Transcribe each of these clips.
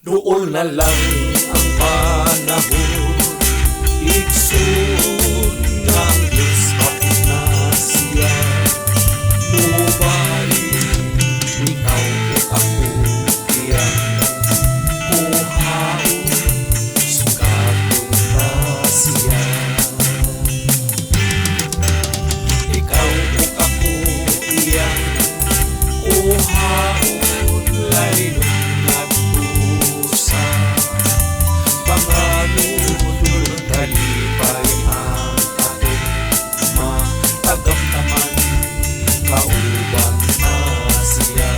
Duol na lang ang panahon, igsoon, nga ang Diyos hapit na siya. Mubalik ikaw ug ako iyang kuhaon, sugaton ta siya. Ikaw ug ako iyang kuhaon, laynon ngadto sa panganod, kalipay ang atong matagamtaman, kauban ta siya.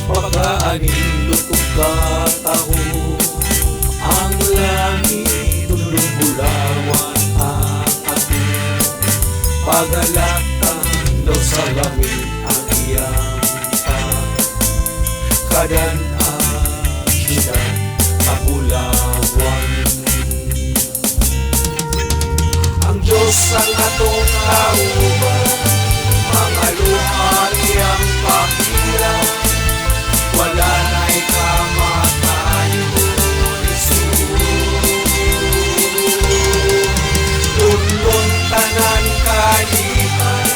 Pagkaanindot ug kataho ang langit, dulong bulawan ang atong pagalatan, daw sa langit ang iyang kadan-an, syudad kabulawan. Ang Diyos ang atong kauban, mga luha iyang pahira, wala na'y kamatayon, igsoon. Lunlon tanan kalipay,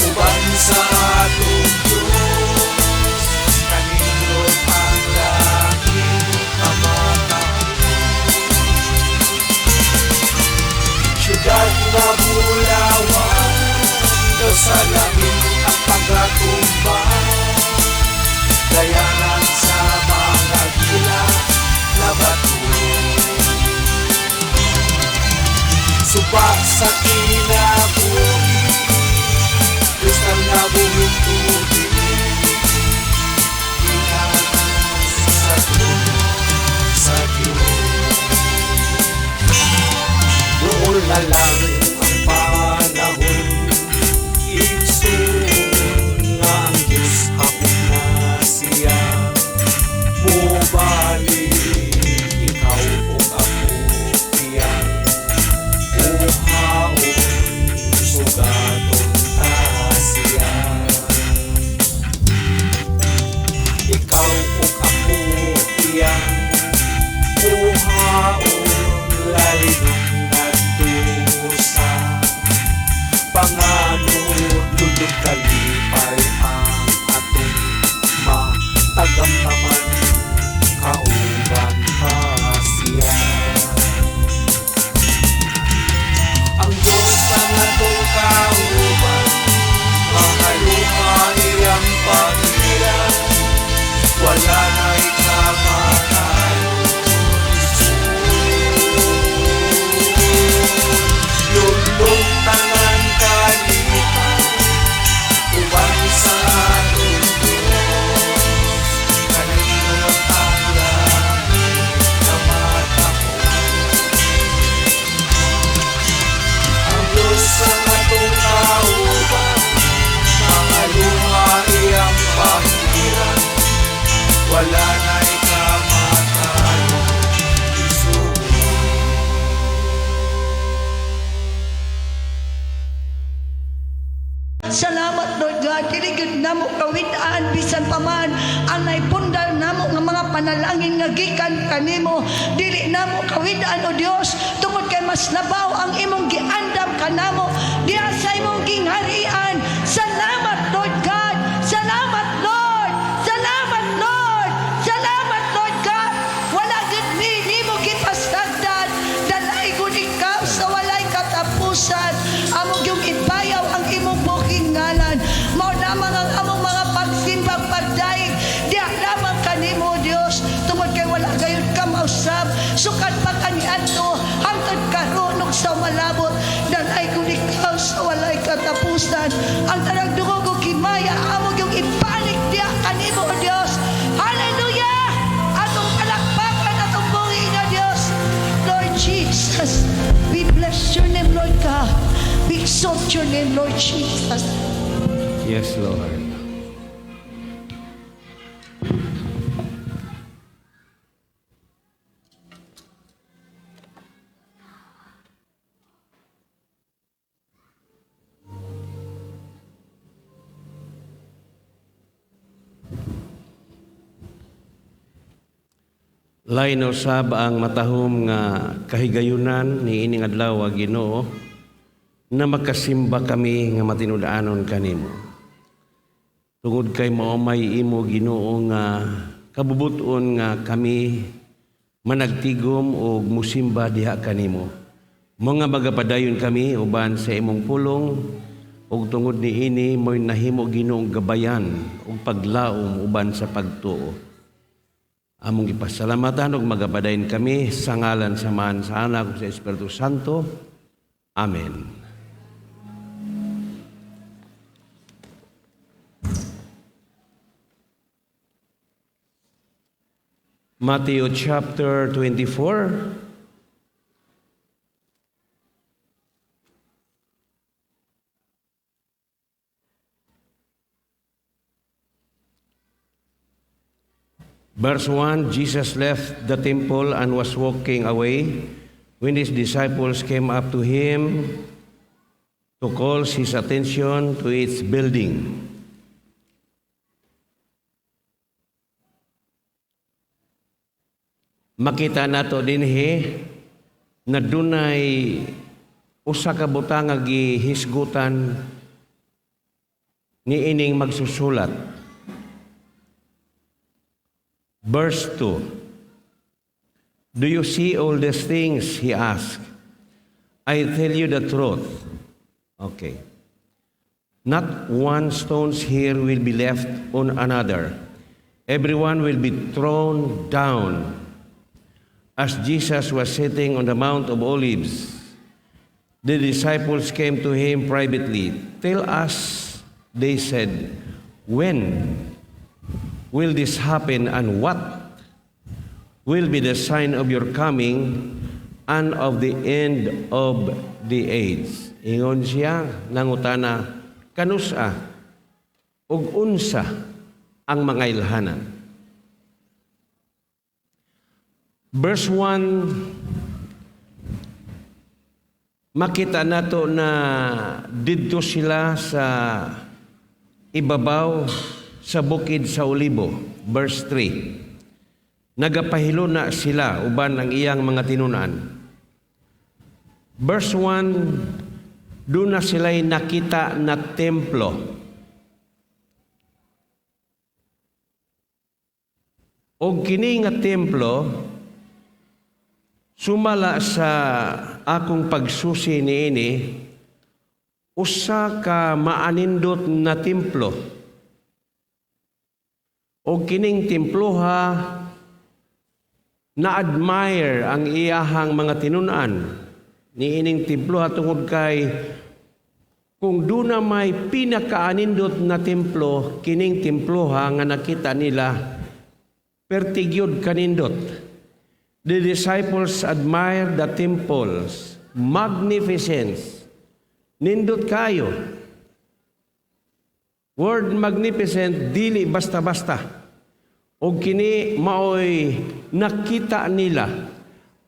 uban sa atong Diyos, kanindot ang langit kamatahon. Syudad nga bulawan, daw sa langit ang pagkatumba, dayanan sa mga gila na bato. Suba sa kinabuhi, kristal na buhing tubig, gikan sa trono sa Diyos. Duol na lang ang panahon, igsoon, nga ang Diyos hapit na siya. Mubalik ikaw ug ako iyang kuhaon, sugaton ta siya. Ikaw ug ako iyang kuhaon, laynon ngadto sa panganod, lulod kalipay ang atong matagamtaman, kauban ta siya. Ang Diyos ang atong kauban, mga luha iyang pahira, wala na'y kamatayon, igsoon. Lunlon tanan kalipay, uban sa atong Diyos, kanindot ang langit na matahon. Ang Diyos ang atong kauban, mga luha iyang pahira, wala na'y kamatayon, igsoon. Salamat, Lord God. Dili gyud namo kawid-an bisan pa man ang naipundal namo nga mga panalangin nga gikan kanimo. Dili namo kawid-an, o Dios, tungod kay mas labaw ang imong giandam kanamo diha sa imong gingharian. Salamat, Lord God. Salamat, Lord. Salamat, Lord. Salamat, Lord God. Wala gyud mi nimo gipasagdan. Dalaygon ikaw sa walay katapusan. Amo gyung ibayaw ang imong buking ngalan. Mao lamang ang among mga pagsimbang pagdaig diha lamang kanimo, Dios, tungod kay wala gayud ka mausab sukad pa kaniadto hangtod karon ug sa malabot. Dalaygon ikaw sa walay katapusan. Ang tanang dungog ug himaya amo gyung ibalik diha kanimo, o Dios. Hallelujah! Atong palakpakan atong buhi nga Dios. Lord Jesus, we bless your name, Lord God. We exalt your name, Lord Jesus. Yes, Lord. Lain usab ang matahom nga kahigayunan ni ining adlaw, Ginoo, na makasimba kami nga matinud-anon kanimo. Tungod kay mao may imo, Ginoo, nga kabubuton nga kami managtigom og musimba diha kanimo. Mga magapadayon kami uban sa imong pulong ug tungod niini mo'y nahimo, Ginoong gabayan ug paglaom uban sa pagtuo. Among gipasalamatan ug magapadayon kami sa ngalan sa Amahan, sa Anak ug sa Espiritu Santo. Amen. Matthew chapter 24. Verse 1, Jesus left the temple and was walking away when his disciples came up to him to call his attention to its building. Makita nato dinhi na dunay usa ka butang nga gihisgutan ni ining magsusulat. Verse 2. "Do you see all these things?" he asked. "I tell you the truth." Okay. "Not one stone here will be left on another. Everyone will be thrown down." As Jesus was sitting on the Mount of Olives, the disciples came to him privately. "Tell us," they said, "when will this happen and what will be the sign of your coming and of the end of the age?" Ingon siya, nangutana, kanusa ug unsa ang mga ilhanan. Verse 1, makita nato na didto sila sa ibabaw sa bukid sa Olibo. Verse 3. Nagapahiluna sila uban ang iyang mga tinunan. Verse 1, doon na sila'y nakita na templo. O kini nga templo, sumala sa akong pagsusi niini, usa ka maanindot na templo. O kining temploha na-admire ang iyahang mga tinunan niining temploha tungod kay kung doon na may pinakaanindot na templo, kining temploha nga nakita nila, perti gyud kanindot. The disciples admired the temple's magnificence. Nindot kayo. Word magnificent, dili basta-basta. O kini maoy nakita nila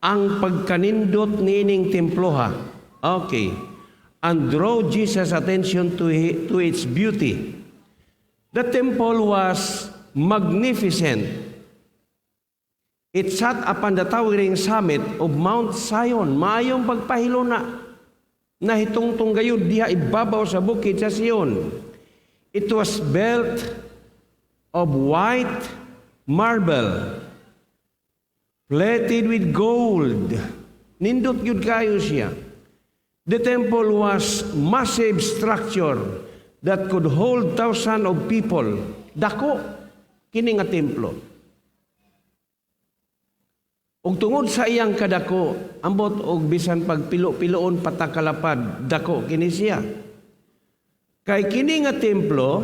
ang pagkanindot niining temploha. Okay. And draw Jesus' attention to its beauty. The temple was magnificent. It sat upon the towering summit of Mount Zion. Maayong pagpahiluna. Nahitungtong gayud diha ibabaw sa bukid sa Sion. It was built of white marble, plated with gold. Nindot gyud kayo siya. The temple was massive structure that could hold thousands of people. Dako kini nga templo. Ug tungod sa iyang kadako, ambot og bisan pagpilo-piloon patakalapad, dako kini siya. Kay kini nga templo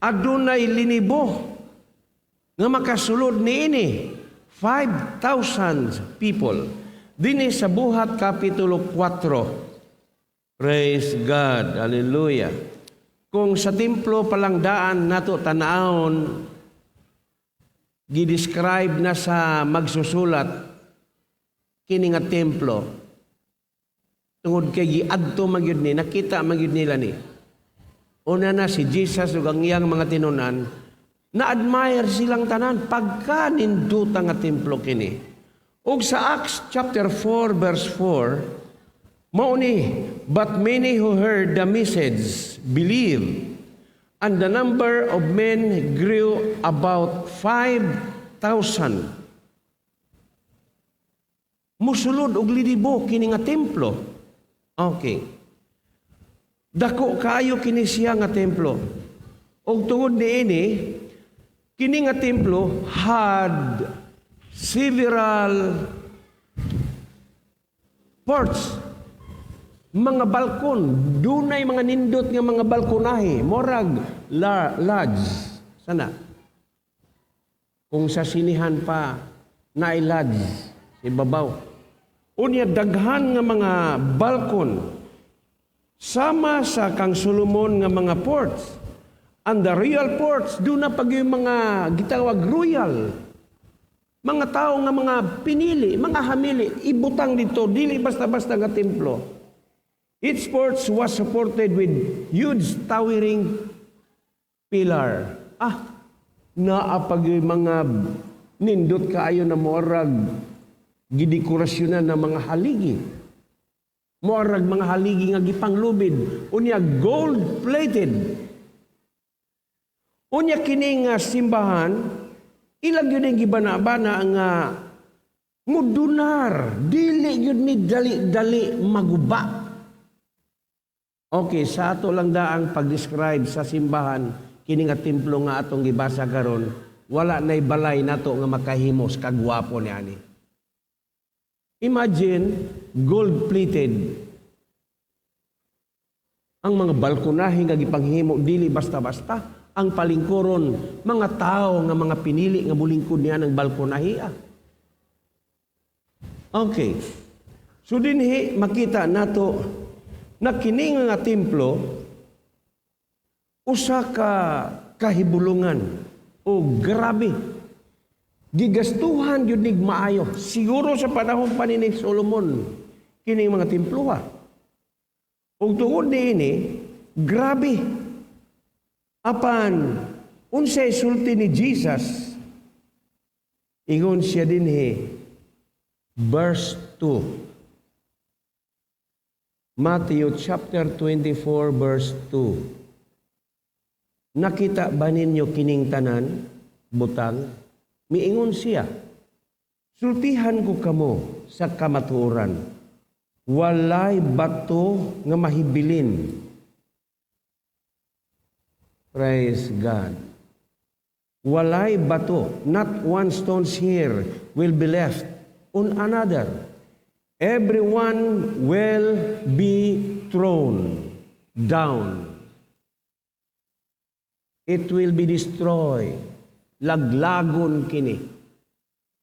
adunay linibo nga makasulod niini, 5,000 people. Dinhi sa Buhat Kapitulo 4. Praise God. Hallelujah. Kung sa templo palang daan nato tanawon, gi-describe na sa magsusulat kini nga templo tungod kay giadto man gyud ni, nakita man gyud nila ni. Una na si Jesus ug ang iyang mga tinunan. Na-admire silang tanan pagka ninduta nga templo kini. Ug sa Acts chapter 4 verse 4, mao ni, "But many who heard the message believed, and the number of men grew about 5,000." Musulod og lidibo kini nga templo. Okay. Dako kaayo kini siya nga templo. Og tungod niini, kini nga templo had several porch, mga balkon, dunay mga nindot nga mga balkonahe, morag lodge sana. Kung sa sinihan pa naay lodge sa ibabaw. Unya daghan nga mga balkon sama sa kang Solomon nga mga porch. And the royal porch, duna pa yung mga gitawag royal. Mga tao nga mga pinili, mga hamili, ibutang dito, dili basta-basta nga templo. Its porch was supported with huge towering pillar. Naa pa yung mga nindot kaayo na morag gidekorasyonan ng mga haligi. Morag mga haligi nga gipanglubid. Unya gold plated. Unya kini nga simbahan, ilang yun ang gibana-bana nga mudunar, dili yun ni dali-dali maguba. Okay, sa ato lang daang pag-describe sa simbahan, kini nga templo nga atong gibasa karon, wala na'y balay nato nga makahimos kagwapo ni ani. Imagine, gold-plated. Ang mga balkonahe nga gipanghimo dili basta-basta. Ang palingkuron, mga tao nga mga pinili nga mulingkod niya ng balkonahe. Okay. So dinhi makita nato na kini nga templo usa ka kahibulungan o grabe. Gigastuhan yun nig maayo. Siguro sa panahon pa ni Solomon kini mga temploha. Ug tungod niini, grabe. Apan unsay sulti ni Jesus? Ingon siya dinhi, verse 2. Matthew chapter 24 verse 2. "Nakita ba ninyo kining tanan butang?" Miingon siya, "Sultihan ko kamo sa kamatuoran. Walay bato nga mahibilin." Praise God. Walay bato, not one stone here will be left on another. Everyone will be thrown down. It will be destroyed. Laglagon kini.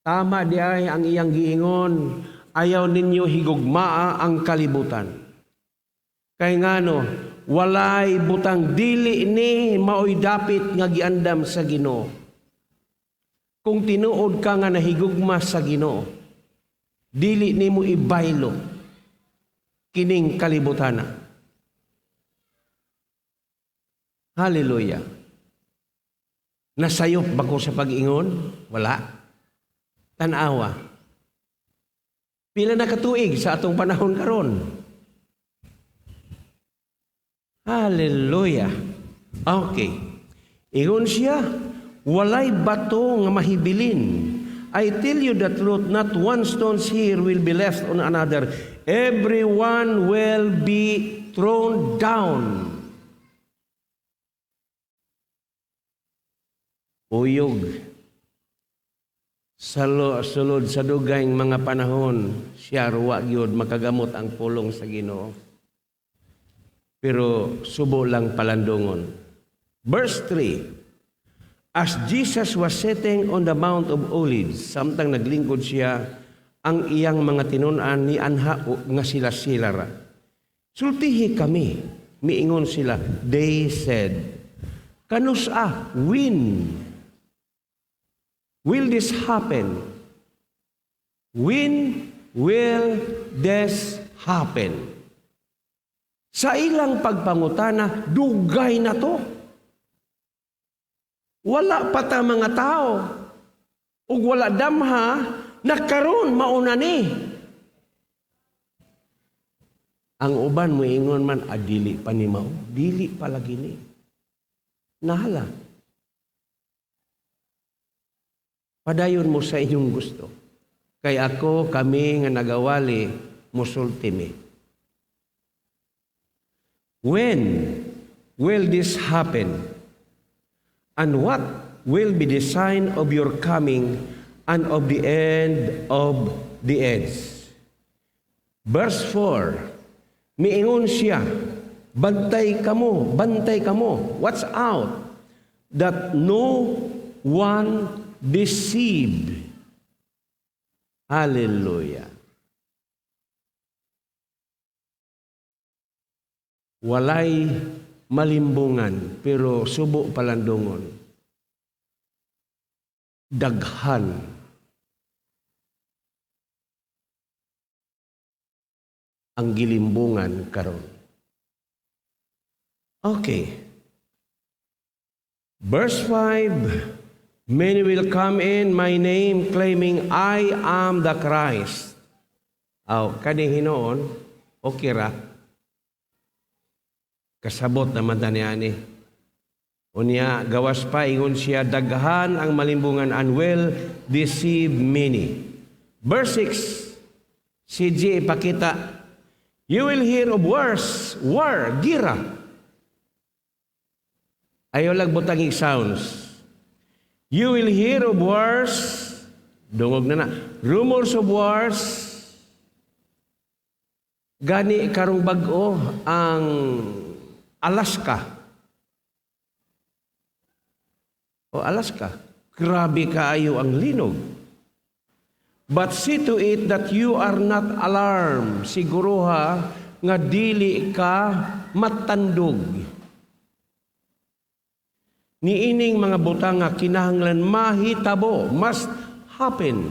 Tama di ay ang iyang giingon, "Ayaw ninyo higugmaa ang kalibutan." Kay ngano, walay butang dili ni maoy dapit nga giandam sa Ginoo. Kung tinuod ka nga nahigugma sa Ginoo, dili nimo ibaylo kining kalibutana. Hallelujah. Nasayop ba ko sa pag-ingon? Wala. Tanawa. Pila na katuig sa atong panahon karon? Hallelujah. Okay. Ingon siya, "Walay bato nga mahibilin. I tell you the truth, not one stone here will be left on another. Everyone will be thrown down." Uyog. Sa sulod sa dugayng mga panahon, siya ruwa gyud makagamot ang pulong sa Ginoo. Pero subo lang palandungon. Verse 3. As Jesus was sitting on the Mount of Olives, samtang naglingkod siya, ang iyang mga tinun-an ni anha nga sila sila ra. "Sultihi kami," miingon sila. They said, "Kanus-a, when will this happen? When will this happen?" Sa ilang pagpangutana, dugay na to. Wala pa ta mga tao. Ug wala damha na karon mauna ni. Ang uban moingon man, ah, dili pa ni mao. Dili pa lagi ni. Nahala. Padayon mo sa inyong gusto. Kay ako, kami nga nagawali, musulti mi. When will this happen? And what will be the sign of your coming and of the end of the age? Verse 4, miingon siya, "Bantay kamo, bantay kamo, watch out, that no one deceived." Hallelujah. Walay malimbungan, pero subo palandungon. Daghan ang gilimbungan karon. Okay. Verse 5, "Many will come in my name claiming I am the Christ." Aw, kani hinoon, okay ra. Kasabot naman tani ani. Unya, gawas pa, ingon siya, daghan ang malimbungan and will deceive many. Verse 6, si G ipakita, "You will hear of wars, war, gira." Ayaw lang butangig sounds. "You will hear of wars," dungog na na, "rumors of wars." Gani karong bag-o ang Alaska. O Alaska, grabe kaayo ang linog. "But see to it that you are not alarmed." Siguruha nga dili ka matandog. Niining mga butang nga kinahanglan mahitabo, must happen.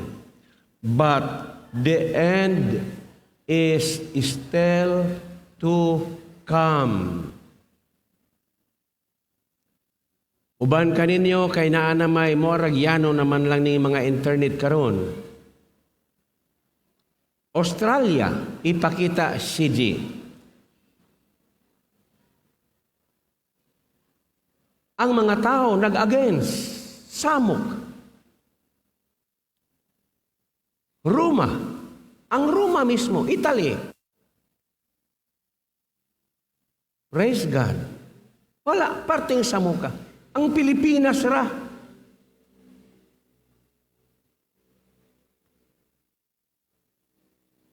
"But the end is still to come." Uban kaninyo kay naa na may morag yano naman lang ni mga internet karon. Australia ipakita CG. Ang mga tao nag-against, samok. Roma, ang Roma mismo, Italy. Praise God. Wala, parting samuka. Ang Pilipinas ra.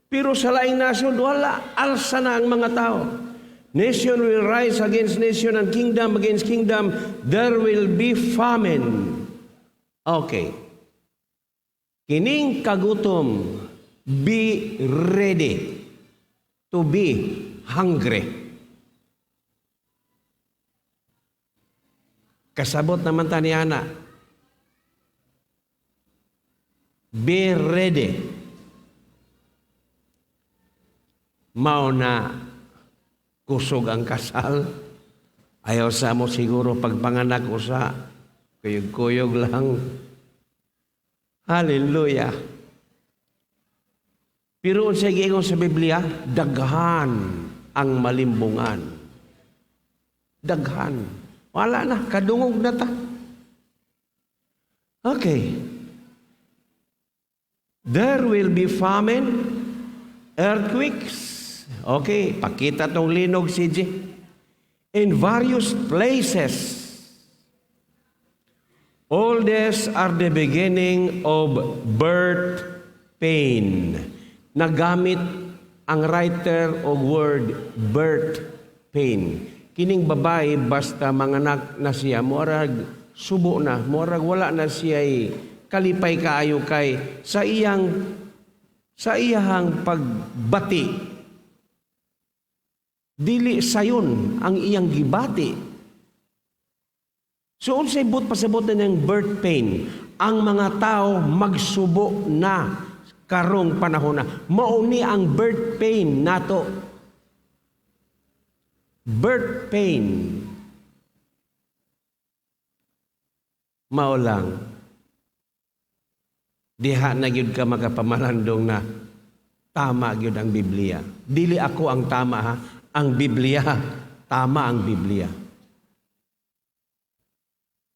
Pero sa laing nasyon, wala. Alsa na ang mga tao. "Nation will rise against nation and kingdom against kingdom. There will be famine." Okay. Kining kagutom, be ready to be hungry. Kasabot naman ta ni Ana. Be ready. Mao na kusog ang kasal. Ayaw sa mo siguro pagpanganak usa. Kuyog-kuyog lang. Hallelujah. Pero unsay giingon sa Biblia, daghan ang malimbungan. Daghan. Wala na, kadungog na ta. Okay. "There will be famine, earthquakes." Okay, pakita tong linog, CJ. "In various places. All these are the beginning of birth pain." Nagamit ang writer og word birth pain. Kining babae basta manganak na siya, murag subo na, murag wala na siya kalipay kaayo kay sa iyahang pagbati. Dili sayon ang iyang gibati. So unsay but pasabot na niyang birth pain? Ang mga tao magsubo na karong panahon na. Mao ni ang birth pain nato. Birth pain. Mao lang, diha na gyud ka makapamalandong na tama gyud ang Biblia. Dili ako ang tama ha, ang Biblia, tama ang Biblia.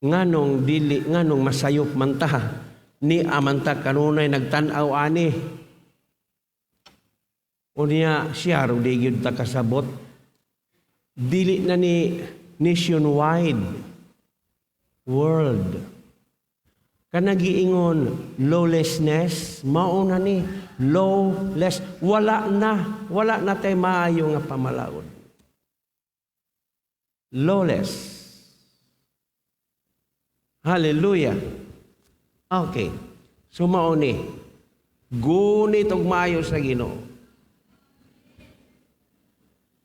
Nganong dili, nganong masayop man ta, ni amanta kanunay nagtan-aw ani. Unya siya ro di gyud ta kasabot. Dili na ni nationwide, world. Kanagiingon lawlessness, mao na ni lawless, wala na tay maayo nga pamalaod. Lawless. Hallelujah. Okay. So mao ni gunit og maayo sa Ginoo.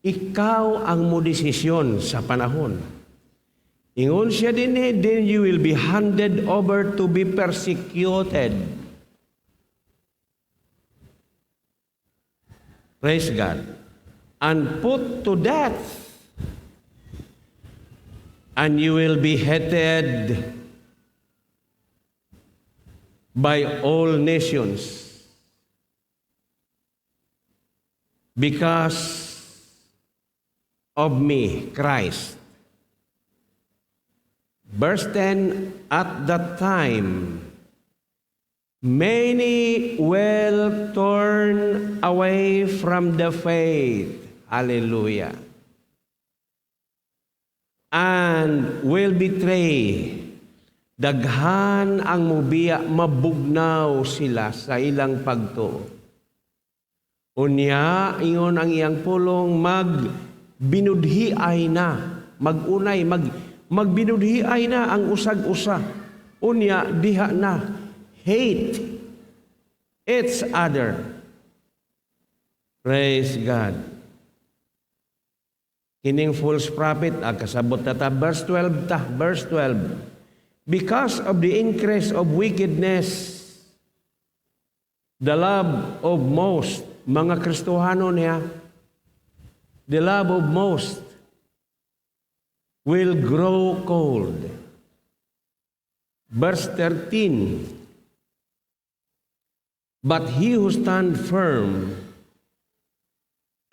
Ikaw ang modesisyon sa panahon. Ingon siya din eh, then you will be handed over to be persecuted. Praise God. And put to death. And you will be hated by all nations because of me, Christ. Verse 10, at that time, many will turn away from the faith. Hallelujah. And will betray. Daghan ang mubiya, mabugnaw sila sa ilang pagtuo. Unya, ingon ang iyang pulong, magbinudhiay na, magunay, magbinudhiay na ang usag-usa. Unya, diha na, hate each other. Praise God. Kining false prophet, kasabot na ta, verse 12 ta, verse 12. Because of the increase of wickedness, the love of most, mga Kristohano niya, the love of most will grow cold. Verse 13, but he who stand firm,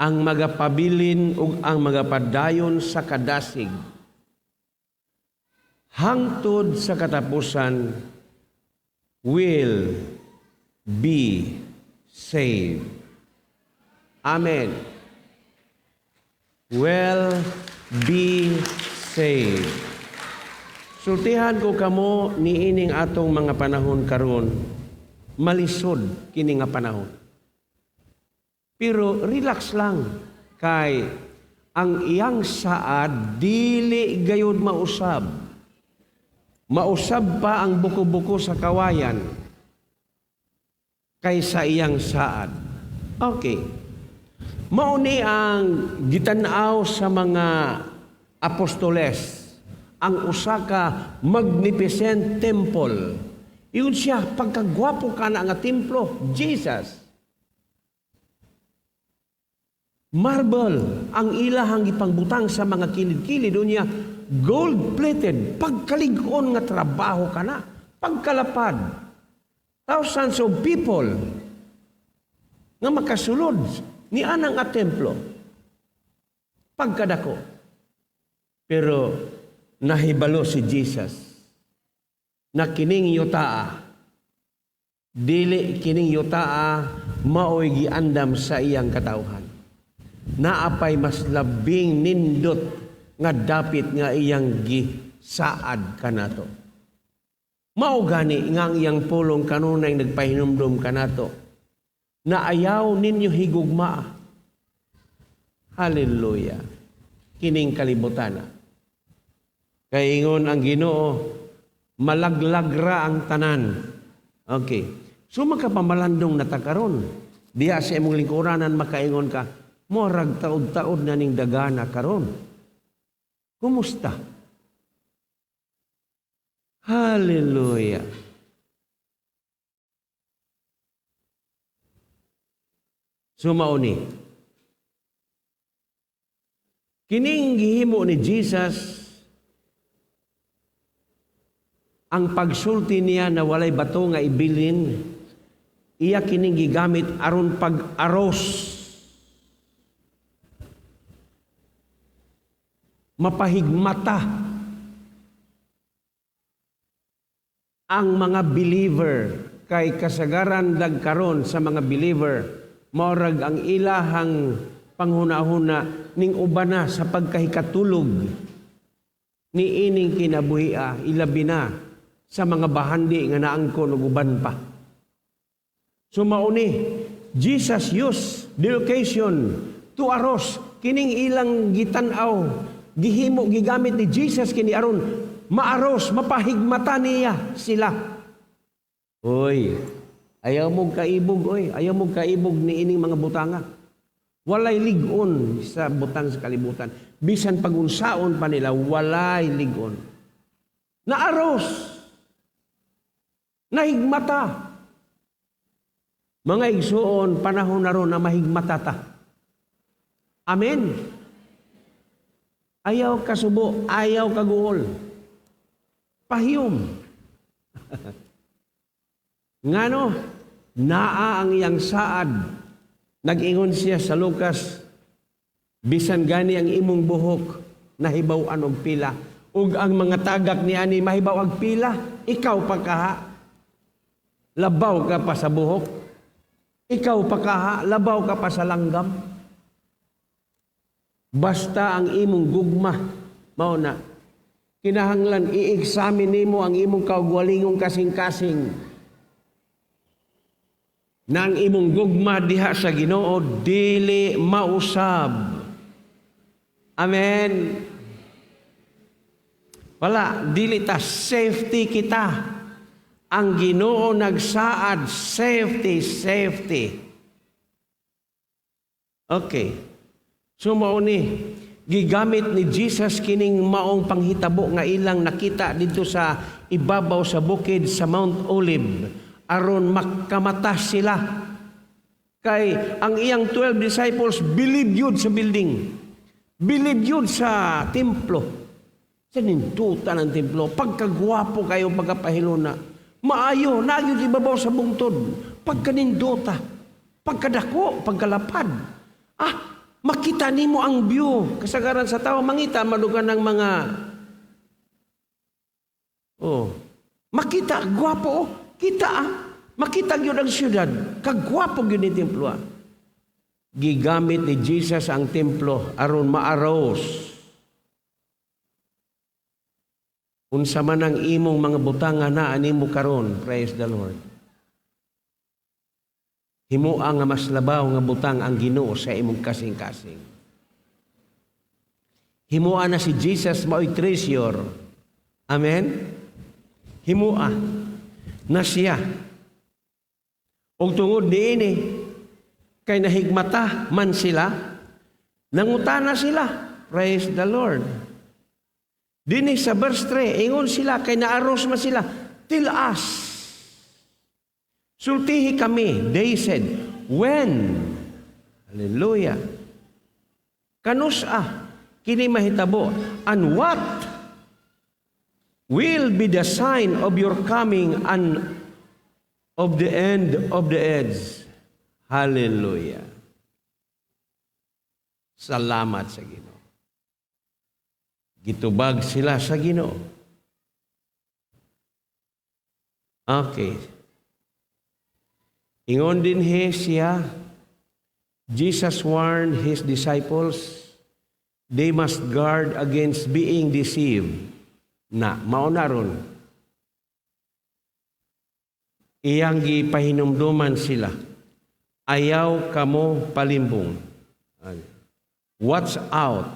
ang magapabilin ug ang magapadayon sa kadasig, hangtod sa katapusan, will be saved. Amen. Will be saved. Sultihan ko kamo niining atong mga panahon karon, malisod kini nga panahon. Pero relax lang kay ang iyang saad dili gayud mausab. Mausab pa ang buko-buko sa kawayan kaysa iyang saad. Okay. Mao ni ang gitan-aw sa mga apostoles, ang usa ka magnificent temple. Iyon siya, pagkagwapo ka na nga templo, Jesus. Marble ang ilahang gipangbutang sa mga kilid-kilid unya, gold-plated, pagkalig-on nga trabaho ka na, pagkalapad. Thousands of people nga makasulod ni anang nga templo. Pagkadako. Pero nahibalo si Jesus na kining yutaa, dili kining yutaa maoy giandam sa iyang katawhan. Naapay mas labing nindot nga dapit nga iyang gisaad kanato. Mao gani nga ang iyang pulong kanunay nagpahinumdum kanato na ayaw ninyo higugmaa. Hallelujah. Kining kalibutana. Kay ingon ang Ginoo, malaglagra ang tanan. Okay. So makapamalandong na ta karon. Diha sa imong lingkuranan makaingon ka, murag taod-taod na ning dagana karon. Kumusta? Hallelujah. So mao ni. Kining gihimo ni Jesus, Ang pagsulti niya na walay bato nga ibilin, iya kining gigamit aron pag-aros. Mapahigmata ang mga believer kay kasagaran dagkaron sa mga believer maurag ang ilahang panghuna-huna ning ubana sa pagkahikatulog ni ining kinabuhia, ilabi na sa mga bahandi nga naangkon og uban pa. So mauni Jesus used the occasion to aros kining ilang gitan-aw, gihimo, gigamit ni Jesus kini aron maaros, mapahigmata niya sila. Oy, ayaw mong kaibog, oy, ayaw mong kaibog ni ining mga butanga. Walay lig-on sa butang sa kalibutan. Bisan pagunsaon pa nila, walay lig-on. Naaros. Nahigmata. Mga igsuon, panahon na ron na mahigmata ta. Amen. Ayaw kasubo, ayaw kaguol. Pahiyom. Ngano, naa ang iyang saad. Nag-ingon siya sa Lucas, bisan gani ang imong buhok, nahibaw-an og pila. Ug ang mga tagak ni ani mahibaw og pila, ikaw pa kaha, labaw ka pa sa buhok. Ikaw pa kaha, labaw ka pa sa langgam. Basta ang imong gugma, mao na. Kinahanglan i-examine nimo ang imong kaugalingong kasing-kasing. Na ang imong gugma diha sa Ginoo dili mausab. Amen. Wala, dili ta, safety kita. Ang Ginoo nagsaad, safety, safety. Okay. So mao ni gigamit ni Jesus kining maong panghitabo nga ilang nakita didto sa ibabaw sa bukid sa Mount Olive aron makamata sila. Kay ang iyang 12 disciples believe yun sa building. Believe yun sa templo. Sa ninduta ng templo, pagkagwapo kayo pagkapahiluna. Maayo, nagyod ibabaw sa bungtod. Pagkaninduta, pagkadako, pagkalapad. Makita nimo ang view. Kasagaran sa tao, mangita madugan ng mga, oh, makita, gwapo, oh, kita ah. Makita gyud ang syudad. Kagwapo gyud ni templo ah. Gigamit ni Jesus ang templo aron maaros. Unsa man ang imong mga butanga na animo karon, praise the Lord. Himoa nga mas labaw nga butang ang Ginoo sa imong kasing-kasing. Himoa na si Jesus mao'y treasure. Amen? Himoa na siya. Og tungod niini, kay nahigmata man sila, nangutana sila. Praise the Lord. Dini sa verse 3, ingon sila, kay naaros man sila, tell us. Sultihi kami, they said, when? Hallelujah. Kanus-a, kini mahitabo, and what will be the sign of your coming and of the end of the age? Hallelujah. Salamat sa Ginoo. Gitubag sila sa Ginoo. Okay. Ingon din he siya, Jesus warned his disciples, they must guard against being deceived. Na, mauna ron. Iyang gipahinumduman sila. Ayaw kamo palimbong. Watch out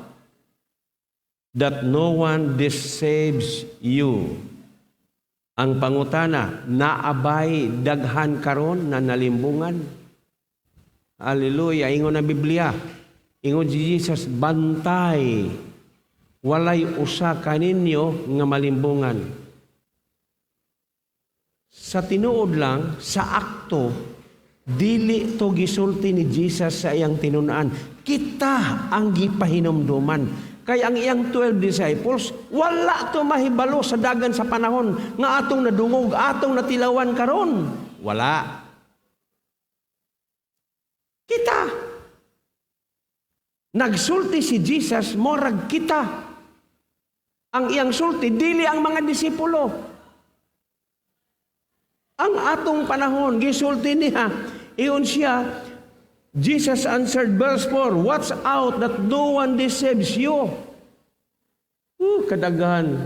that no one deceives you. Ang pangutana, naabay daghan karon na nalimbungan? Hallelujah. Ingon ang Biblia. Ingon si Jesus, bantay. Walay usa kaninyo nga malimbungan. Sa tinuod lang, sa akto, dili to gisulti ni Jesus sa iyang tinun-an. Kita ang gipahinumduman. Kay ang iyang 12 disciples, wala to mahibalo sa dagan sa panahon nga atong nadungog, atong natilawan karon. Wala. Kita. Nagsulti si Jesus, morag kita. Ang iyang sulti, dili ang mga disipulo. Ang atong panahon, gisulti niya, ingon siya, Jesus answered, verse 4, "Watch out that no one deceives you." Kadaghan.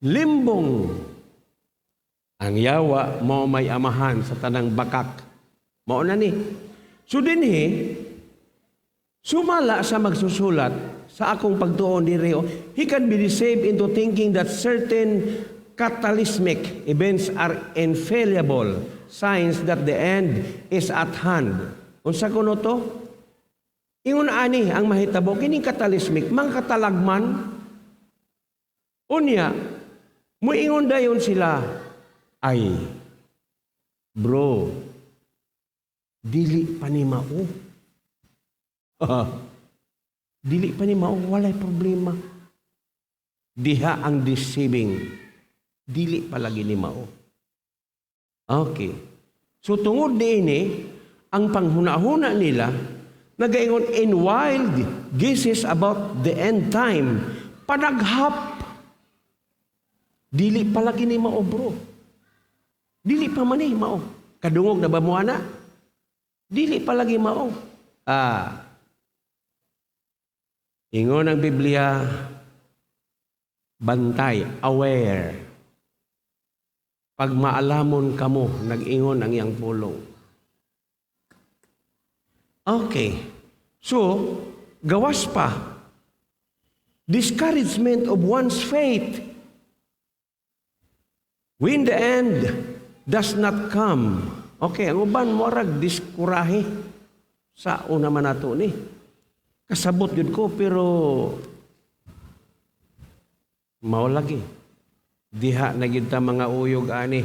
Limbong. Ang yawa mao may amahan sa tanang bakak. Mao na ni. So dinhi, sumala sa magsusulat sa akong pagtuon diri, oh, he can be deceived into thinking that certain cataclysmic events are infallible signs that the end is at hand. Unsa kuno to? Ingon ani ang mahitabo kining cataclysmic, mga katalagman. Unya, muingon dayon sila, "Ay, bro, dili pa ni mao. Dili pa ni mao, walay problema." Diha ang deceiving. Dili pa lagi ni mao. Okay. So tungod niini, ang panghuna-huna nila, nagaingon in wild guesses about the end time, panaghap. Dili pa lagi ni mao, bro. Dili pa man ni mao. Kadungog na ba mo ana? Dili pa lagi mao. Ah. Ingon ang Biblia, bantay, aware. Pag maalamon kamo, nag-ingon ang iyang pulong. Okay. So, gawas pa. Discouragement of one's faith. When the end does not come. Okay, ang uban morag diskurahe sa una man nato ni. Kasabot gyud ko, pero mao lagi. Diha na gyud ta mga uyog ani.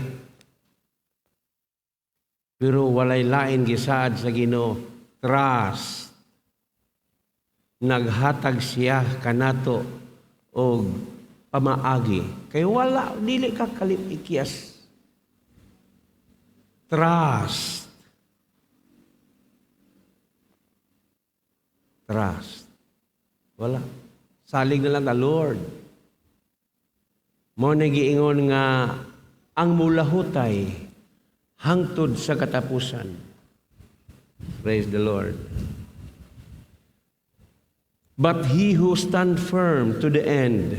Pero walay lain gisaad sa Ginoo. Trust. Naghatag siya kanato og pamaagi. Kay wala, dili ka kalip-ikyas. Trust. Trust. Wala. Salig na lang the Lord. Mao na giingon nga ang mulahutay hangtod sa katapusan. Praise the Lord. But he who stand firm to the end,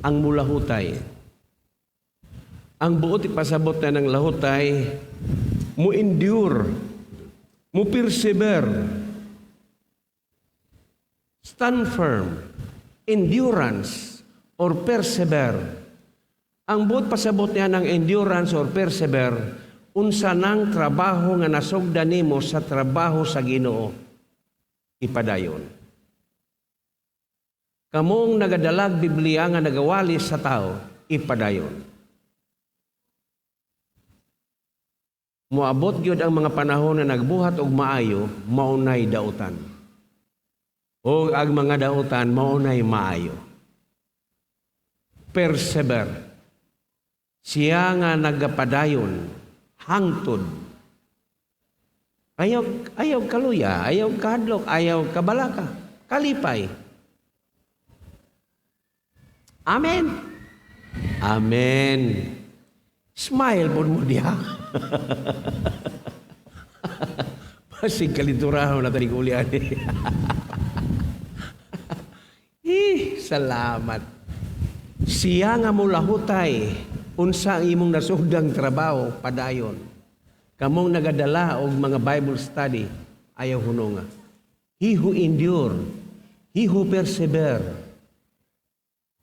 ang mulahutay. Ang buot ipasabot na ng lahutay, mo endure, mo persevere, stand firm, endurance, or persevere. Ang buot pasabot niya ng endurance or persevere, unsa nang trabaho nga nasugdan nimo sa trabaho sa Ginoo, ipadayon. Kamong nagadalag Biblia nga nagawali sa tao, ipadayon. Moabot gyud ang mga panahon na nagbuhat og maayo, maunay dautan. O ang mga dautan, maunay maayo. Persevere. Siya nga nagapadayon, hangtod. Ayaw, ayaw kaluya, ayaw kahadlok, ayaw kabalaka, kalipay. Amen. Amen. Smile po mo diha. Pasig kaliturahon na tanig ulian. Eh, salamat. Siya nga mulahutay, unsa ang imong nasugdang trabaho, padayon. Kamong nagadala og mga Bible study, ayaw hununga. He who endure, he who persevere,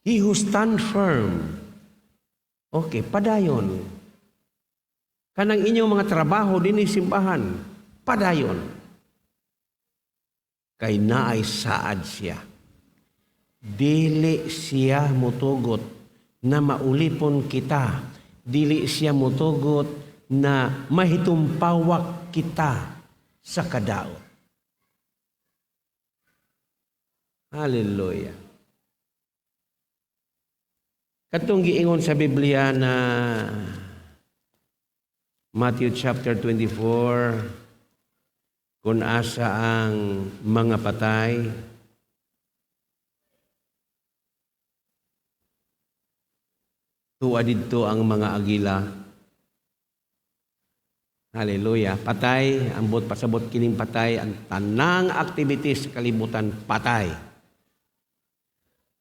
he who stand firm. Okay, padayon. Kanang inyong mga trabaho dinhi simbahan, padayon. Kay naay saad siya. Dili siya mutugot na maulipon kita. Dili siya mutugot na mahitumpawak kita sa kadaot. Hallelujah. Katong giingon sa Biblia na Matthew chapter 24, kung asa ang mga patay, tuwa didto ang mga agila. Hallelujah. Patay, ambot pasabot kining patay, ang tanang activities sa kalibutan patay.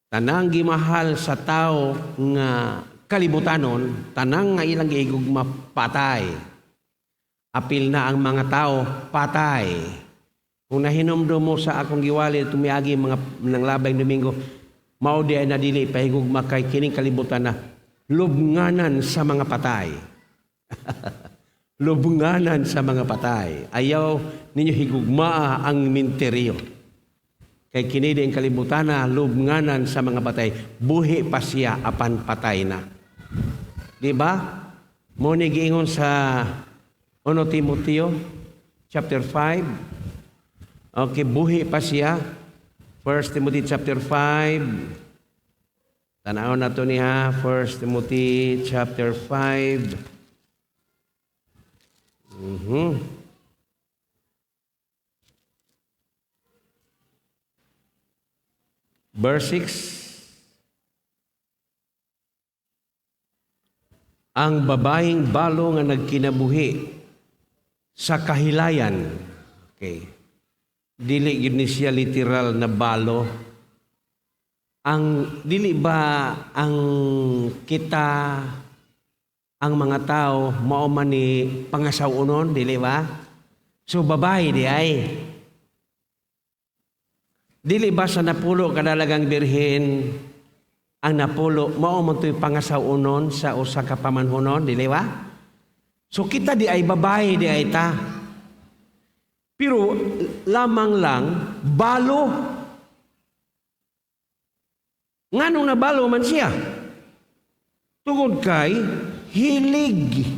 Tanang gimahal sa tao nga kalibutanon, tanang nga ilang gihigugma patay. Apil na ang mga tao patay. Kung nahinumdum mo sa akong giwali tumiagi mga nang labay Domingo, mao di ay nadili pahigugma kay kining kalibutan na lubnganan sa mga patay. Lubnganan sa mga patay. Ayaw ninyo higugmaa ang minteryo. Kay kini ang kalibutan na lubnganan sa mga patay. Buhi pa siya apan patay na. Di ba? Mo ni giingon sa 1 Timoteo chapter 5. Okay, buhi pa siya. 1 Timothy chapter 5. Tanaw na to niya, 1 Timothy chapter 5. Verse 6. Ang babaeng balo nga nagkinabuhi sa kahilayan. Okay. Dili gyud ni siya literal na balo. Ang dili ba ang kita ang mga tao mao man ni pangasaw-unon, dili ba? So babae di ay. Dili ba sa napulo kadalagang birhen ang napulo mao man to'y pangasaw-unon sa usa ka pamanhonon, dili ba? So kita di ay babae di ay ta. Pero lamang lang balo. Nganong nabalo man siya? Tungod kay hilig.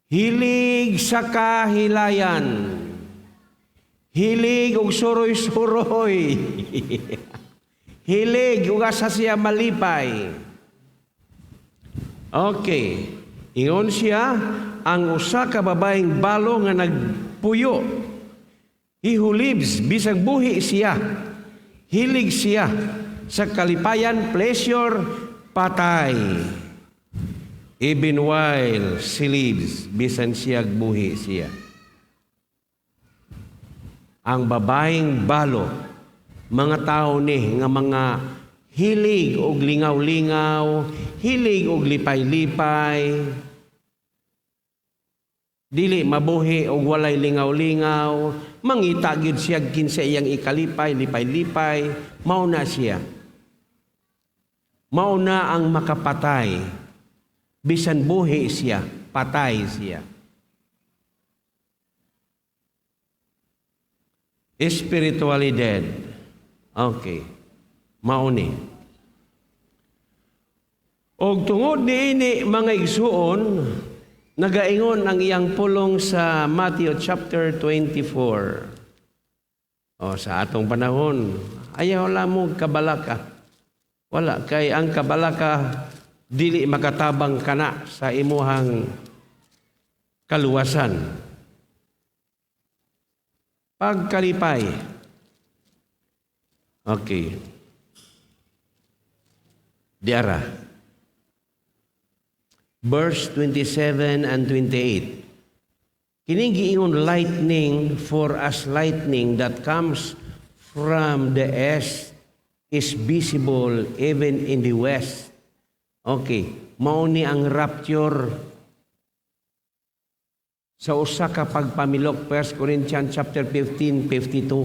Hilig sa kahilayan. Hilig og suroy-suroy. Hilig ug asa siya malipay. Okay. Ingon siya ang usa ka babaeng balo nga nagpuyo. He who lives, bisag buhi siya. Hilig siya sa kalipayan, pleasure, patay. Even while she lives, bisan siya buhi siya. Ang babaeng balo, mga tao ni nga mga hilig og lingaw-lingaw, hilig og lipay-lipay, dili mabuhi og walay lingaw-lingaw, mangita gyud siya kinsa iyang ikalipay, lipay-lipay, mao na siya. Mao na ang makapatay. Bisan buhi siya, patay siya. Spiritually dead. Okay. Mao ni. Og tungod niini mga igsuon, nagaingon ang iyang pulong sa Matthew chapter 24. O sa atong panahon, ayaw lang mo kabalaka. Wala kay ang kabalaka dili makatabang kana sa imuhang kaluwasan. Pagkalipay. Okay. Diara. Verse 27 and 28. Kining giingon lightning, for as lightning that comes from the east is visible even in the west. Okay, mao ni ang rapture sa usa ka pagpamilok, 1 Corinthians chapter 15, 52.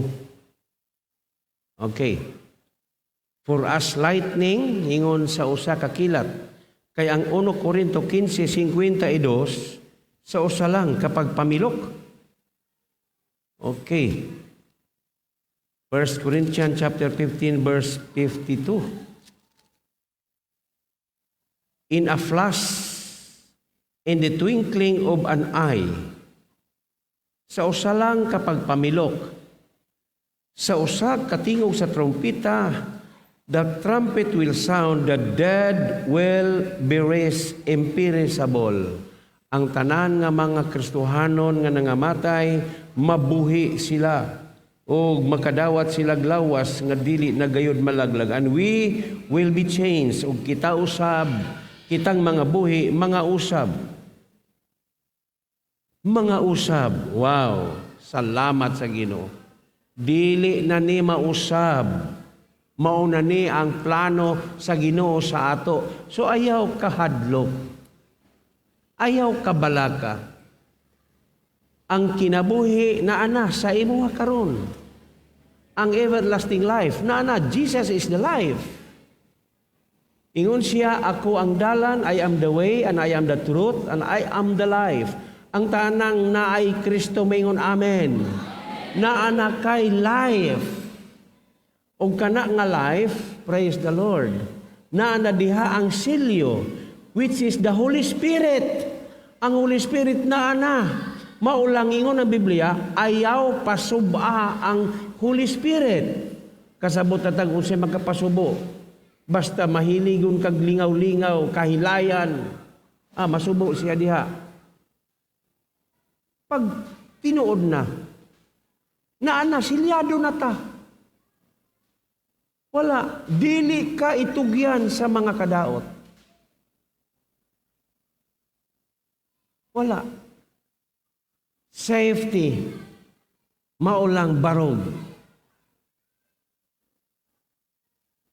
Okay. For as lightning, ingon sa usa ka kilat, kay ang 1 Corinto 15:52 sa usa lang kapag pamilok. Okay. 1 Corinthians chapter 15 verse 52. In a flash, in the twinkling of an eye, sa usa lang kapag pamilok, Sa usa ka tingog sa trompeta, the trumpet will sound, the dead will be raised imperishable. Ang tanan nga mga Kristohanon nga nangamatay, mabuhi sila o makadawat sila lawas nga dili na gayud malaglag, and we will be changed. Ug kita usab, kitang mga buhi, mga usab, mga usab. Wow, salamat sa Ginoo. Dili na ni mausab. Mao na ni ang plano sa Ginoo sa ato. So ayaw kahadlok, ayaw kabalaka. Ang kinabuhi naa na sa imuha karon. Ang everlasting life naa na. Jesus is the life. Ingon siya, "Ako ang dalan, I am the way, and I am the truth, and I am the life." Ang tanang naay Kristo maingon, "Amen." Naa na kay life. Og kana nga life, praise the Lord. Naa na diha ang selyo, which is the Holy Spirit. Ang Holy Spirit naa na. Mao lang ingon ang Biblia, ayaw pasuba ang Holy Spirit. Kasabot na tag unsay magkapasubo. Basta mahiligon kag lingaw-lingaw, kahilayan, masubo siya diha. Pag tinuod na, naa na, silyado na ta. Wala, dili ka itugyan sa mga kadaot. Wala. Safety, mao lang barog.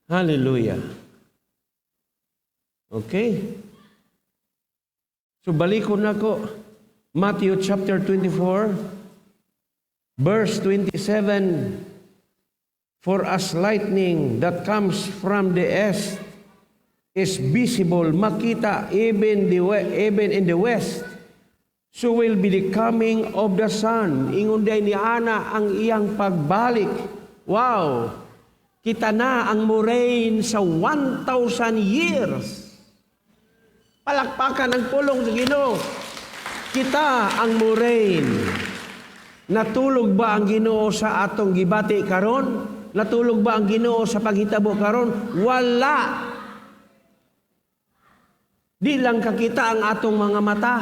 Hallelujah. Okay? So balikon nako Matthew chapter 24 verse 27. For as lightning that comes from the east is visible, makita even in the west, so will be the coming of the Son. Ingon day ni ana ang iyang pagbalik. Wow! Kita na ang mo-reign sa 1,000 years. Palakpakan ang pulong sa Ginoo. Kita ang mo-reign. Natulog ba ang Ginoo sa atong gibati karon? Natulog ba ang Ginoo sa paghitabo karon? Wala. Di lang kakita ang atong mga mata.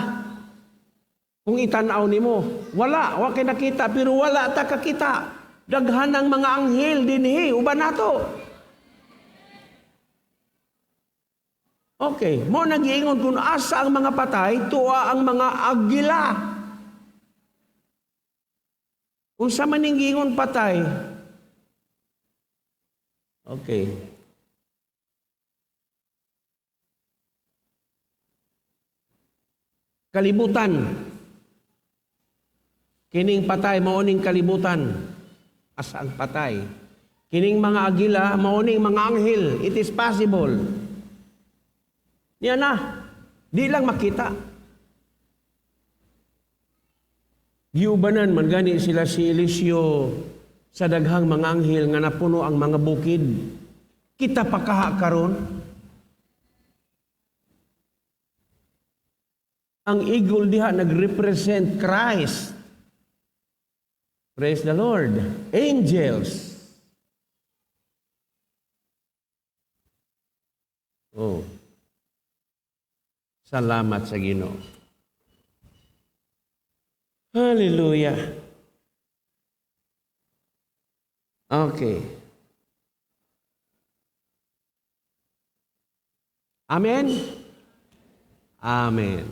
Kung itanaw nimo, wala, wa kay nakita, pero wala ta kakita. Daghan ang mga anghel dinhi uban nato. Okay, mo nagiingon kung asa ang mga patay, tuwa ang mga agila. Unsa man ning giingon patay? Okay. Kalibutan. Kining patay mao ning kalibutan. Asa ang patay? Kining mga agila mao ning mga anghel. It is possible. Niya na, di lang makita. Giubanan man gani sila si Eliseo sa daghang mga anghel nga napuno ang mga bukid. Kita pa kaha karon. Ang eagle diha nagrepresent Christ. Praise the Lord. Angels. Oh. Salamat sa Ginoo. Hallelujah. Okay. Amen? Amen.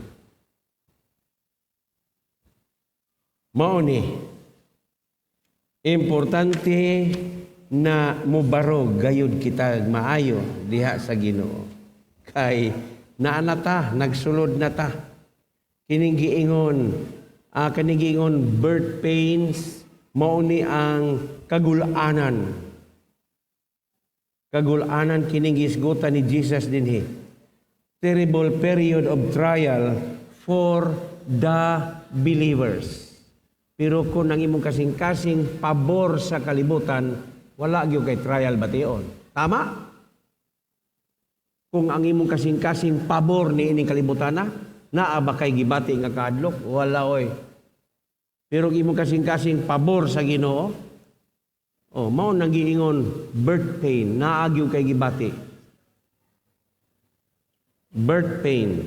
Mao ni, importante na mubarog gayud kita maayo diha sa Ginoo. Kay naa na ta, nagsulod na ta. Kining giingon birth pains, mao ni ang kagulanan. Kagulanan kining gisgutan ni Jesus dinhi. Terrible period of trial for the believers. Pero kung ang imong kasing-kasing pabor sa kalibutan, wala gyud kay trial bation. Tama? Kung ang imong kasing-kasing pabor ni ining kalibutan na, naa ba kay gibati nga kahadlok? Wala oy. Pero ang imong kasing-kasing pabor sa Ginoo, Oh, mao nang giingon birth pain, naa gyud kay gibati. Birth pain.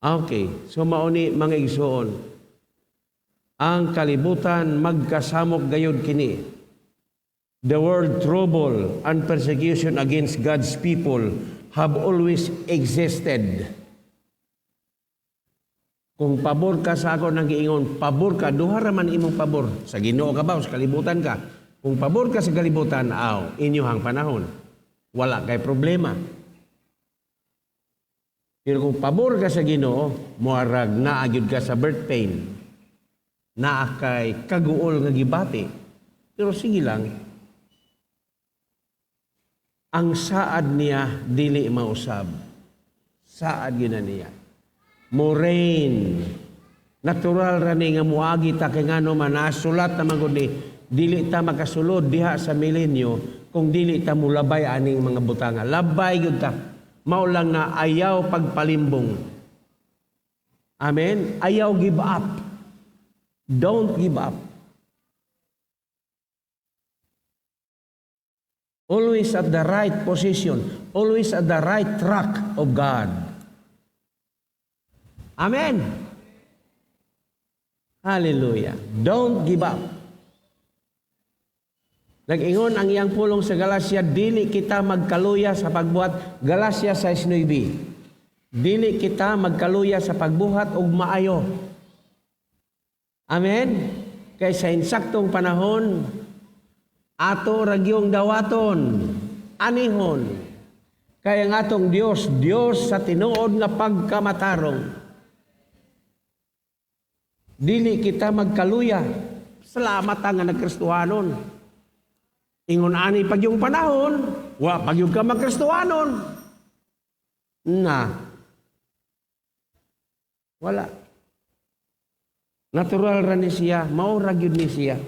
Okay, so mao ni, mga igsoon. Ang kalibutan magkasamok gayud kini. The word trouble and persecution against God's people have always existed. Kung pabor ka sa ako nang giingon, pabor ka, duha ra man imong pabor. Sa Ginoo ka ba o sa kalibutan ka? Kung pabor ka sa kalibutan, aw, inyohang panahon. Wala kay problema. Pero kung pabor ka sa Ginoo, muarag naa gyud ka sa birth pain. Naa kay kaguol nga gibati. Pero sige lang, ang saad niya dili mausab. Saad gyud na niya. Mo-reign. Natural ra ni nga muagi ta kay ngano man nasulat na man gud ni dili ta makasulod diha sa milenyo kung dili ta mulabay aning mga butanga. Labay gyud ta. Mao lang na ayaw pagpalimbong. Amen? Ayaw give up. Don't give up. Always at the right position. Always at the right track of God. Amen. Hallelujah. Don't give up. Nag-ingon ang iyang pulong sa Galacia, dili kita magkaluya sa pagbuhat. Galacia 6:9. Dili kita magkaluya sa pagbuhat og maayo. Amen? Kay sa insaktong panahon, ato ra gyung dawaton, anihon. Kay ang atong Dios, Dios sa tinuod nga pagkamatarong. Dili kita magkaluya. Salamat nga nagkristohanon. Ingon ani pag yung panahon, wa pag yung ka magkristohanon. Na. Wala. Natural ra ni siya, mao ra gyud ni siya.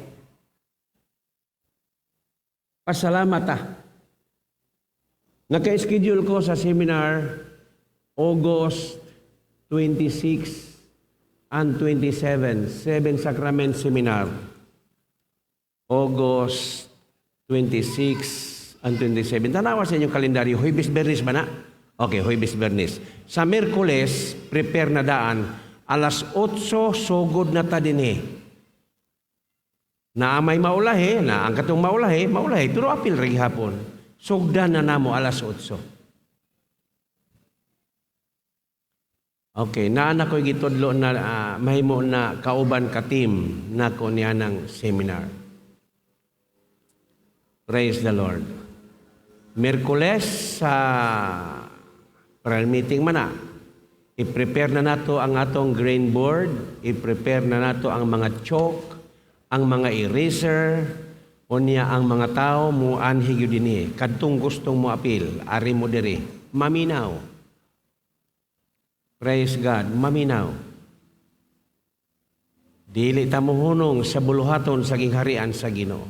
Pasalamat ah. Naka-schedule ko sa seminar August 26 and 27, Seven Sacrament Seminar. August 26 and 27. Tanawa sa inyong kalendaryo, Huwebes, Biyernes ba na? Okay, Huwebes, Biyernes. Sa Miyerkules, prepare na daan, alas 8, sugod na ta dinhi. Na may maulahi, na ang katong maulahi, maulahi, pero apil ra gihapon. Sugdan na namo alas 8. Okay, naa na ko'y gitudlo na mahimo na kauban ka team nako niya ng seminar. Praise the Lord. Miyerkules sa prayer meeting man na. I-prepare na nato ang atong grain board, i-prepare na nato ang mga chalk, ang mga eraser, unya ang mga tao mo anhi gyud dinhi. Kadtong gustong mo apil, ari mo diri. Maminaw. Praise God, maminaw. Dili ta mohunong sa buluhaton sa gingharian sa Ginoo.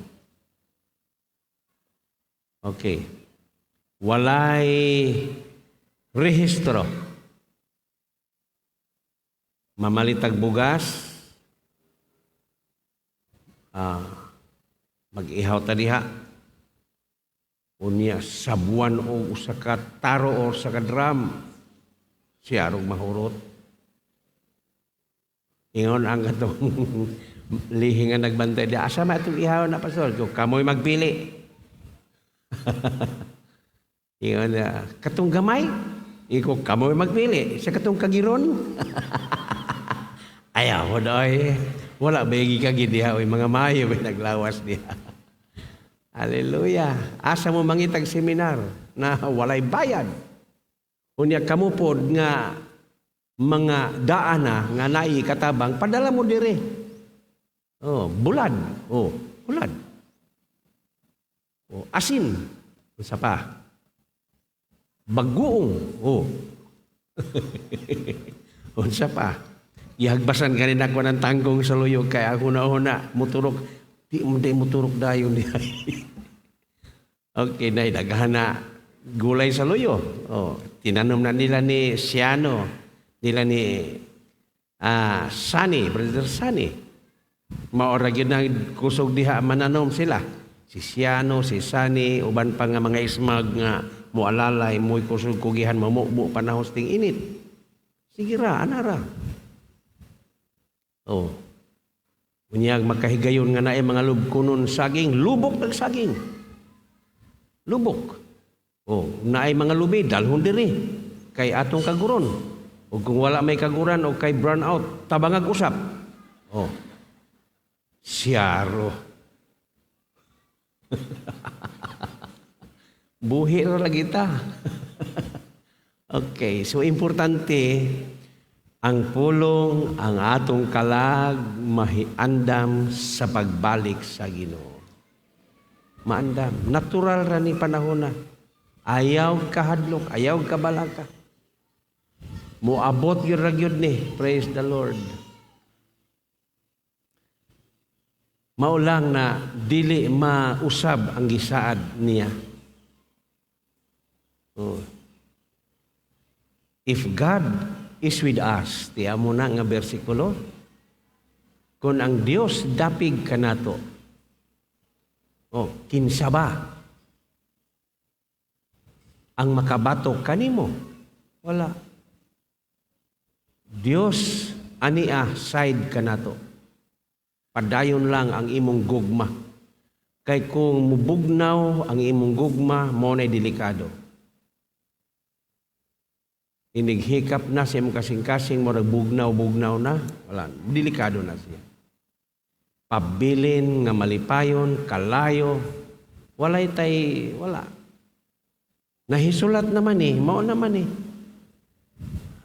Okay. Walay rehistro. Mamalitag bugas. Mag-ihaw ta diha. Unya sabuan o usa ka taro o usa ka drum. Siya arog mahurot. Ingon ang katong lihing nga nagbantay diha. Asa man itong ihaw na, pastor? Kung kamoy magpili. Ingon na, katong gamay? Iko, kamoy magpili. Sa katong kagiron? Ayaw ko doy. Wala ba yung gikagid diha? Oy, mga mayo may naglawas diha. Hallelujah. Asa mo mangitag seminar na walay bayad. Unya kamupod nga mga daana nga naay katabang, padala mo dire. Oh, bulad. Oh, bulad. Oh, asin. Unsa pa? Bagoong. Oh. Unsa pa? Gihagbasan kanin ako ng tangkong sa luyo kay ako na una muturok. Di mo di muturok dayon di. Okay, nay daghan na gulay sa luyo. Oh, tinanom na nila ni Siano, nila ni Sani, Brother Sani. Mao ra gyud na kusog diha mananom sila. Si Siano, si Sani, uban pa nga mga ismag nga moalalay, mo'y kusog kugihan, mamubo panahon sa ting-init. Sige ra, ana ra. Oh. Unyag makahigayon nga naay mga lubkunon saging, lubok ng saging. Lubok. Oh, naay mga lubi, dalhon diri kay atong kaguron. O kung wala may kaguran o kay brown out, tabangag usap. Oh. Siyaro. Buhi ra lagi ta. Okay, so importante ang pulong, ang atong kalag mahiandam sa pagbalik sa Ginoo. Maandam, natural ra ni panahon na. Ayaw kahadlok, ayaw kabalaka. Moabot gyud ra gyud ni. Praise the Lord. Mao lang na dili mausab ang gisaad niya. Oh. If God is with us, tiya mo na nga bersikulo, kung ang Dios dapig kanato, oh, kinsa ba ang makabatok kanimo? Wala. Dios ania side kanato. Padayon lang ang imong gugma. Kay kung mubugnaw ang imong gugma, mo na'y delikado. Inighikap na sa imong kasing-kasing, murag bugnaw-bugnaw na, wala, delikado na siya. Pabilin nga malipayon, kalayo, walay tay, wala. Nahisulat naman eh, mao naman eh.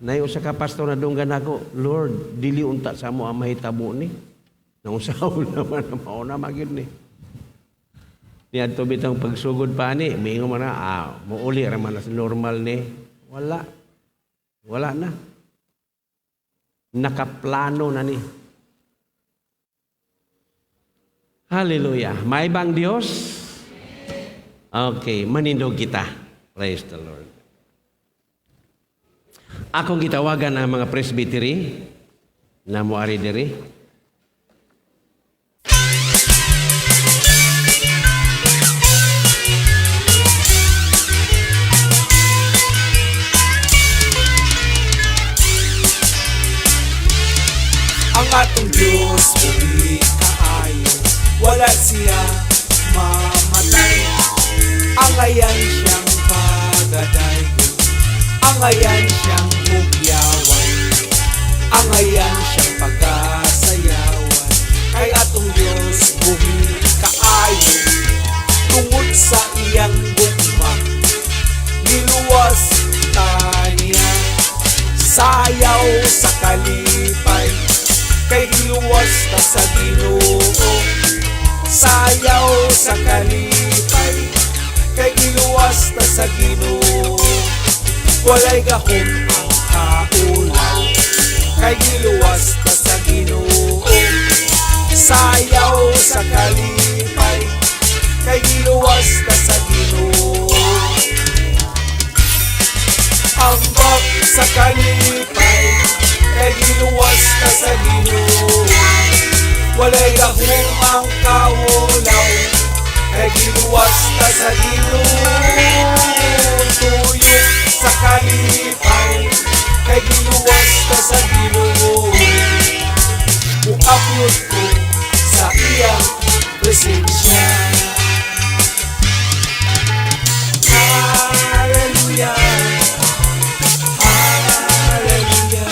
Nayo sa ka pastor na dunggan ako, Lord, dili unta sa mo ang mahitabo ni. Nausaw naman, mao na magyud ni. Niadto bitang pagsugod pa ni, miingon man na, muuli ra man na sa normal ni. Wala. Wala na. Nakaplano na ni. Hallelujah. May bang Diyos? Okay, manindog kita. Praise the Lord. Akong gitawagan ang mga presbytery na moari diri. Ang atong Diyos buhi kaayo, wala siya mamatay. Angayan siyang pagadaygon, angayan siyang hugyawan, angayan siyang pagasayawan. Kay atong Diyos buhi kaayo, tungod sa iyang gugma, giluwas ta niya. Sayaw sa kalipay, kay giluwas ta sa Ginoo. Sayaw sa kalipay, kay giluwas ta sa Ginoo. Walay gahom ang kaulaw, kay giluwas ta sa Ginoo. Sayaw sa kalipay, kay giluwas ta sa Ginoo. Ambak sa kalipay, kay giluwas ta sa Ginoo. Walay gahom ang kaulaw, kay giluwas ta sa Ginoo. Tuyok sa kalipay, kay giluwas ta sa Ginoo. Muapyot ko sa iyang presensya. Hallelujah, hallelujah, hallelujah.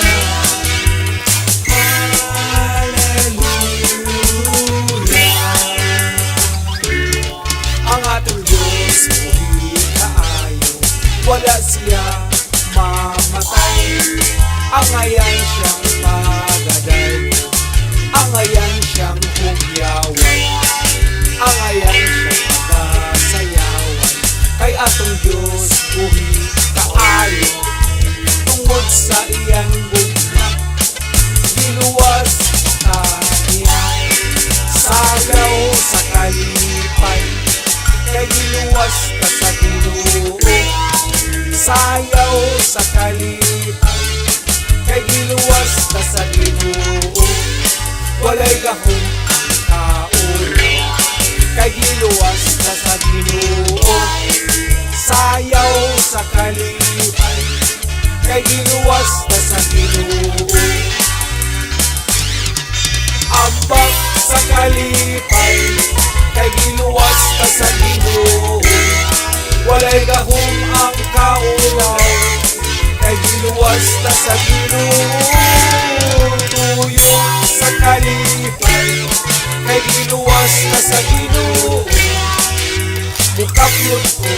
Ang atong Diyos buhi kaayo, wala siya mamatay. Angayan siyang pagadaygon, angayan siyang hugyawan, angayan siyang pagasayawan. Kay atong Diyos buhi kaayo, tungod sa iyang gugma, giluwas ta niya. Sayaw sa kalipay, kay giluwas ta sa Ginoo. Sayaw sa kalipay, kay giluwas ta sa Ginoo. Walay gahom ang kaulaw, Kay giluwas ta sa Ginoo. Sayaw sa kalipay, kay giluwas ta sa Ginoo. Ambak sa kalipay, kay giluwas ta sa Ginoo. Walay gahom ang kaulaw, kay giluwas ta sa Ginoo. Tuyo sa kalipay, kay giluwas ta sa Ginoo. Mukaplot ko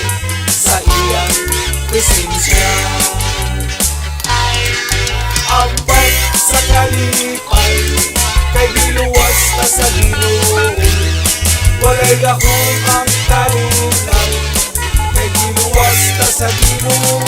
sa iyang presensya. Ambak sa kalipay, kay giluwas ta sa Ginoo. Walay gahom ang kalulaw, kay giluwas ta sa Ginoo.